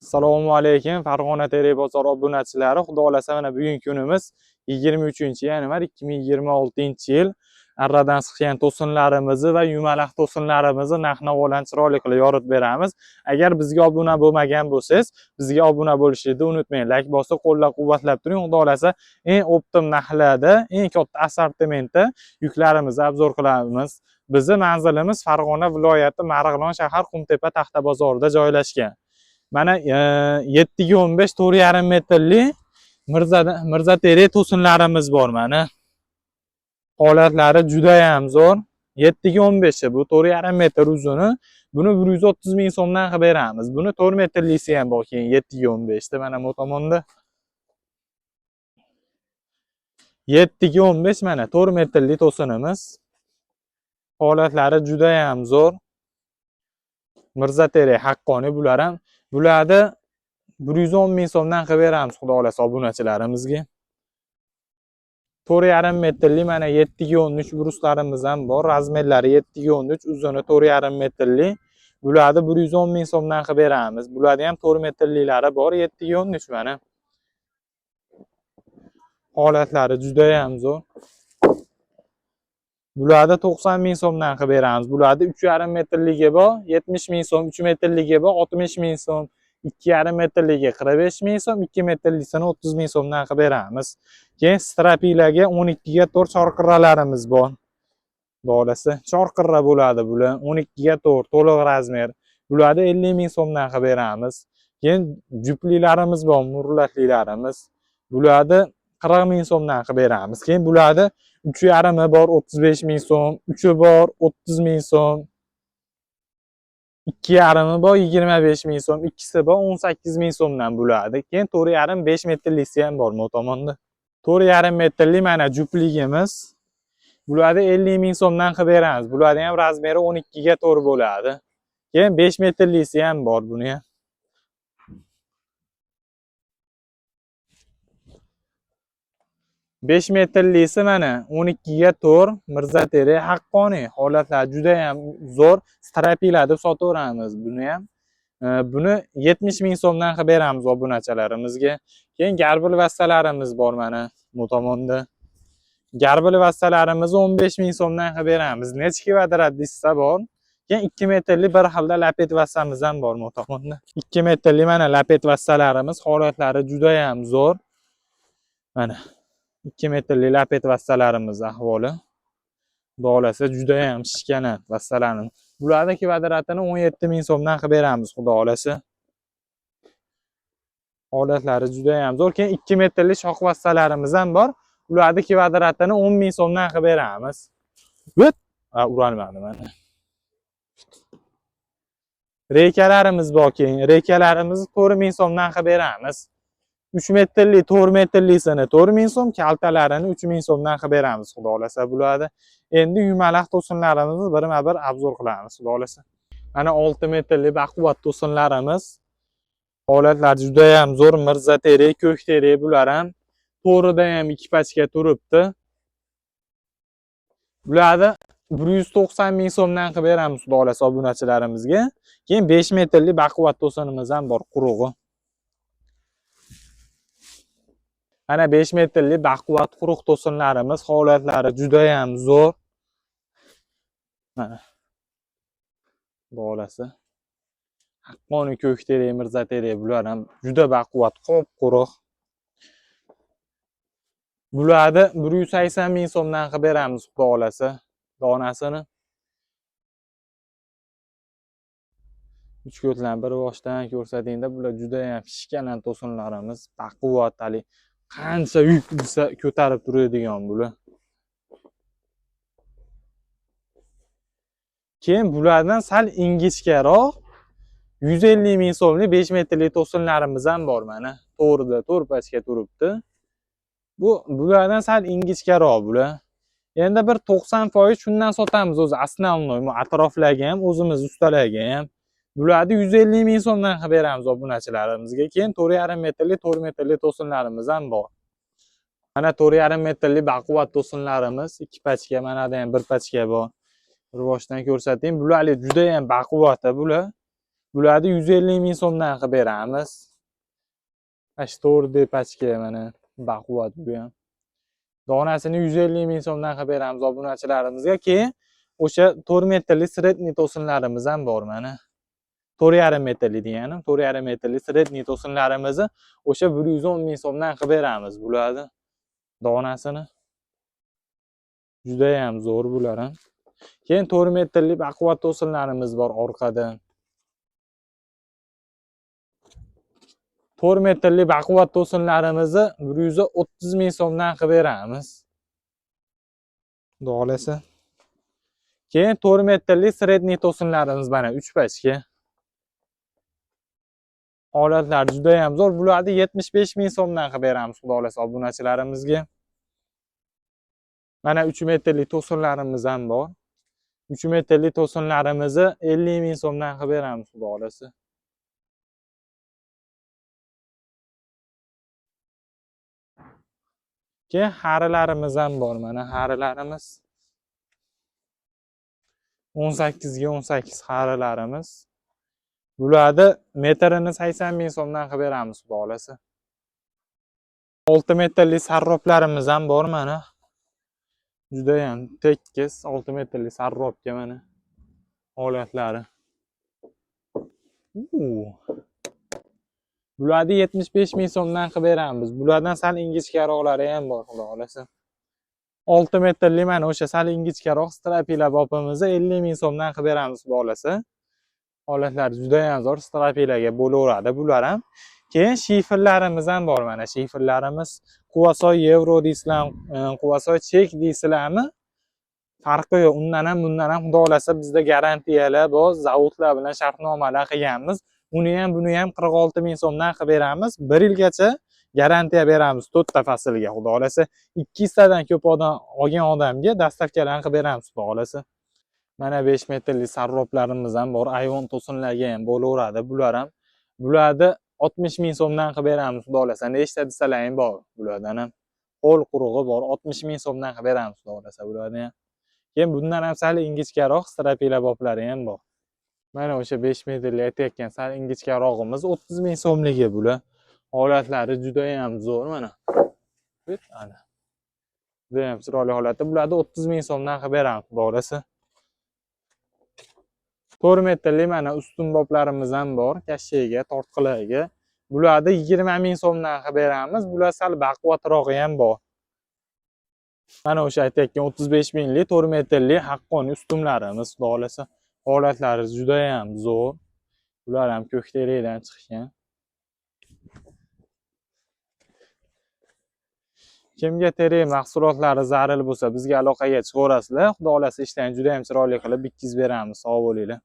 Assalomu alaykum Farg'ona Terak bozori obunachilari. Xudo xolasa mana bugungi kunimiz 23 yanvar 2026-yil. Arradan siqgan to'sinlarimizni va yumalaq to'sinlarimizni narx-navolarni chiroyli qilib yoritib beramiz. Agar bizga obuna bo'lmagan bo'lsangiz, bizga obuna bo'lishni unutmang. Like bosib, qo'llab-quvvatlab turing. Xudo xolasa eng оптом narxlarda, eng katta assortimentda yuklarimizni обзор qilamiz. Bizni manzilimiz Farg'ona viloyati Marg'ilon shahar Qumtepa taxta bozorida joylashgan. Mana 7 ga 15 4,5 metrli Mirza Terak to'sinlarimiz bor mana. Holatlari juda ham zo'r. 7 ga 15 bu 4,5 metr uzuni. Buni 130 ming so'mdan qilib beramiz. Buni 4 metrlisi ham bor keyin 7 ga 15 ta mana bu tomonda. 7 ga 15 mana 4 metrli to'sinimiz. Holatlari juda ham zo'r. Mirza Terak haqqoniy bular ham. Bularni 110 ming so'mdan qilib beramiz xudo xolasa obunachilarimizga. 4,5 metrli mana 7 ga 13 bruslarimiz ham bor. Размер lari 7 ga 13, uzuni 4,5 metrli. Bularni 110 ming so'mdan qilib beramiz. Bularni ham 4 metrlilari bor, 7 ga 13 mana. Holatlari juda ham zo'r. Bularni 90 ming so'mdan qilib beramiz. Bularni 3,5 metrligi bor, 70 ming so'm, 3 metrligi bor, 60 ming so'm, 2,5 metrligi 45 ming so'm, 2 metrlisini 30 ming so'mdan qilib beramiz. Keyin strapilarga 12 ga 4 chorqirralarimiz bor. Xudo chorqirra bo'ladi bular. 12 ga 4 to'liq размер. Bularni 50 ming so'mdan qilib beramiz. Keyin juplilarimiz bor, murlatlilarimiz. Bularni 40 ming so'mdan qilib beramiz. Keyin bularni 3,5 bor 35 ming so'm, 3 bor 30 ming so'm, 2,5 bor 25 ming so'm, ikkisi bor 18 ming so'mdan bo'ladi. Keyin 4,5 5 metrlisi ham bor bu tomonda. 4,5 metrli mana jupligimiz. Bularni 50 ming so'mdan qilib beramiz. Bularni ham размер i 12 ga 4 bo'ladi. Keyin 5 metrlisi ham bor buni ham. 5 metrlisi mana 12 ga 4 Mirza Terak haqqoniy. Holatlar juda ham zo'r. Strapilar deb sotaveramiz buni ham. Buni 70 ming so'mdan qilib beramiz obunachilarimizga. Keyin garbil vassalarimiz bor mana bu tomonda. Garbil vassalarimizni 15 ming so'mdan qilib beramiz. Necha kvadrat desa bor. Keyin 2 metrli bir xilda lapet vassamiz ham bor bu tomonda. 2 metrli mana lapet vassalarimiz holatlari juda ham zo'r. Mana 2 metrli lapet vassalarimiz ahvoli. Xudo xolasa juda ham shishkanat vassalarimiz. Bularni kvadratini 17 ming so'mdan qilib beramiz xudo xolasa. Holatlari juda ham zo'r. Keyin 2 metrli shox vassalarimiz ham bor. Ularni kvadratini 10 ming so'mdan qilib beramiz. Vıt! Ha, uralmadi mana. Reykalarimiz bor keyin. Reykalarimizni 4 ming so'mdan qilib beramiz. 3 metrli, 4 metrlisini 4 ming so'm, kaltalarini 3 ming so'mdan qilib beramiz xudo xolasa bularni. Endi yumalaq to'sinlarimizni birma-bir обзор qilamiz xudo xolasa. Mana 6 metrli baquvvat to'sinlarimiz. Holatlar juda ham zo'r. Mirza Terak, ko'k terak bular ham. To'rida ham 2 pachka turibdi. Bularni 190 ming so'mdan qilib beramiz xudo xolasa obunachilarimizga. Keyin 5 metrli baquvvat to'sinimiz ham bor, qurug'i. Mana 5 metrli baquvvat quruq to'sinlarimiz holatlari juda ham zo'r. Mana. Xudo xolasa. Haqqoniy ko'k terak, Mirza terak bular ham juda baquvvat, qop-quruq. Bularni 180 ming so'mdan qilib beramiz xudo xolasa donasini. Uchko'tlarni bir boshdan ko'rsatingda bular juda ham shishkalan to'sinlarimiz, baquvvat hali qancha yuk desa ko'tarib turadigan bular. Keyin bulardan sal ingichkaroq 150 ming so'mlik 5 metrli to'sinlarimiz ham bor mana. To'g'rida 4 pachka turibdi. Bu bulardan sal ingichkaroq bular. Endi bir 90% shundan sotamiz o'zi основной, bu atroflarga ham, o'zimiz ustalarga ham. Bularni 150 ming so'mdan qilib beramiz obunachilarimizga. Keyin 4,5 metrli, 4 metrli to'sinlarimiz ham bor. Mana 4,5 metrli baquvvat to'sinlarimiz, 2 pachka, manada ham 1 pachka bor. Bir boshdan ko'rsatayim. Bular juda ham baquvvat bular. Bularni 150 ming so'mdan qilib beramiz. Mana shu 4D pachka mana baquvvat bu ham. Donasini 150 ming so'mdan qilib beramiz obunachilarimizga. Keyin o'sha 4 metrli sredniy to'sinlarimiz ham bor mana. 4,5 metrli deganim, 4,5 metrli sredniy to'sinlarimizni o'sha 110 ming so'mdan qilib beramiz bularni donasini. Juda ham zo'r bular ham. Keyin 4 metrli baquvvat to'sinlarimiz bor orqada. 4 metrli baquvvat to'sinlarimizni 130 ming so'mdan qilib beramiz. Xudo xolasa. Keyin 4 metrli sredniy to'sinlarimiz mana 3 pachka. Holatlar juda ham zo'r. Bularni 75 ming so'mdan qilib beramiz, xudo xolasa obunachilarimizga. Mana 3 metrli to'sinlarimiz ham bor. 3 metrli to'sinlarimizni 50 ming so'mdan qilib beramiz, xudo xolasa. Keyin xarilarimiz ham bor, mana xarilarimiz. 18 ga 18 xarilarimiz. Bularni metrini 80 ming so'mdan qilib beramiz, xudo xolasa. 6 metrli sarroblarimiz ham bor mana. Juda ham tekis 6 metrli sarrobga mana holatlari. Bularni 75 ming so'mdan qilib beramiz. Bulardan sal ingichkaroqlari ham bor, xudo xolasa. 6 metrli mana o'sha sal ingichkaroq strapila bopimizni 50 ming so'mdan qilib beramiz, xudo xolasa. Holatlari juda ham zo'r, strapilaga bo'laveradi bular ham. Keyin shifrlarimiz ham bor mana, shifrlarimiz Quvasoy yevro deysizlar, Quvasoy chek deysizlarmi? Farqi yo'q, undan ham bundan ham xudo xolasa bizda garantiyalar bor, zavodlar bilan shartnomalar qilganmiz. Uni ham buni ham 46 ming so'mdan qilib beramiz. 1 yilgacha garantiya beramiz to'rtta faslga, xudo xolasa. 200 tadan ko'p odam olgan odamga dastavkalarni qilib beramiz, xudo xolasa. Mana 5 metrli sarroblarimiz ham bor, ayvon to'sinlarga ham bo'laveradi bular ham. Bularni 60 ming so'mdan qilib beramiz, xudo xolasa. Nechta desalaring bor bulardan ham. Qo'l qurug'i bor, 60 ming so'mdan qilib beramiz, xudo xolasa bularni ham. Keyin bundan ham sal ingichkaroq strapila boplari ham bor. Mana o'sha 5 metrli aytayotgan sal ingichkarog'imiz 30 ming so'mligi bular. Holatlari juda ham zo'r mana. Ana. Juda ham chiroyli holatda. Bularni 30 ming so'mdan qilib beramiz, xudo xolasa. 4 metrli mana ustun boplarimiz ham bor, kashshega, tortqilarga. Bularni 20 ming so'mdan qilib beramiz. Bular sal baquvvatrog'i ham bor. Mana o'sha aytayotgan 35 minglik 4 metrli haqqoniy ustunlarimiz, xudo xolasa. Holatlari juda ham zo'r. Bular ham ko'kterakdan chiqqan. Kimga terak mahsulotlari zaril bo'lsa, bizga aloqaga chiqaverasizlar. Xudo xolasa ishlarni juda ham chiroyli qilib bitkazib beramiz. Sog' bo'linglar.